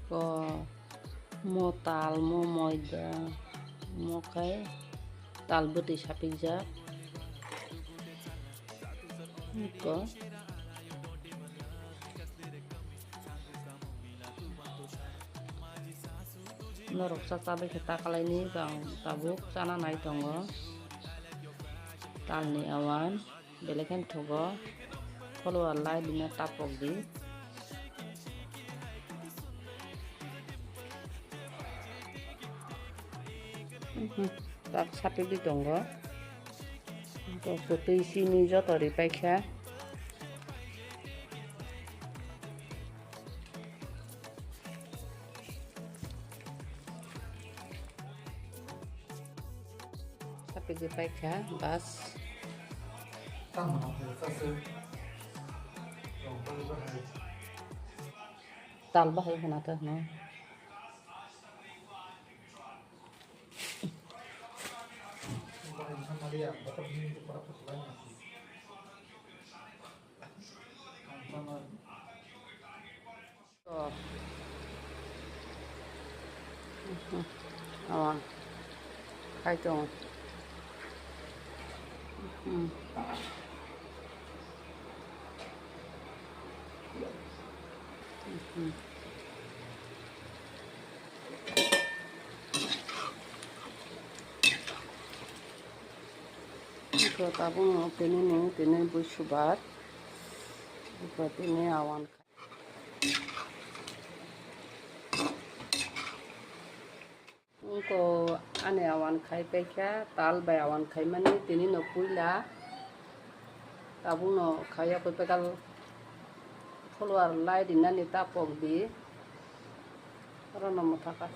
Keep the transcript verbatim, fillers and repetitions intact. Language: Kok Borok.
Ko mo tal, mo moida, mo khe tal bwtwi sapikjak. Ko norok cha cha bai khe ta kalaini, bang tabuk chana nai tongo talni awan. Belai kheno thogo. Follower lai bini tapok di. Mhm. Tak sapik di tongo. Tok twi sini joto ri paikha. Sapigwi paikha, bas. Tal bahai hwnatha hwno. Oh. Mhm. Awan khai tongo. Mhm. Mhm. Iko tabukno tini ni tini busubar. Iko tini awan. Wngkha ani awan khai paikha, tal bai awan khaimani tini no puila tabukno khaiya koi pekal follower lai rinani ta pok di, oro no mwthaka.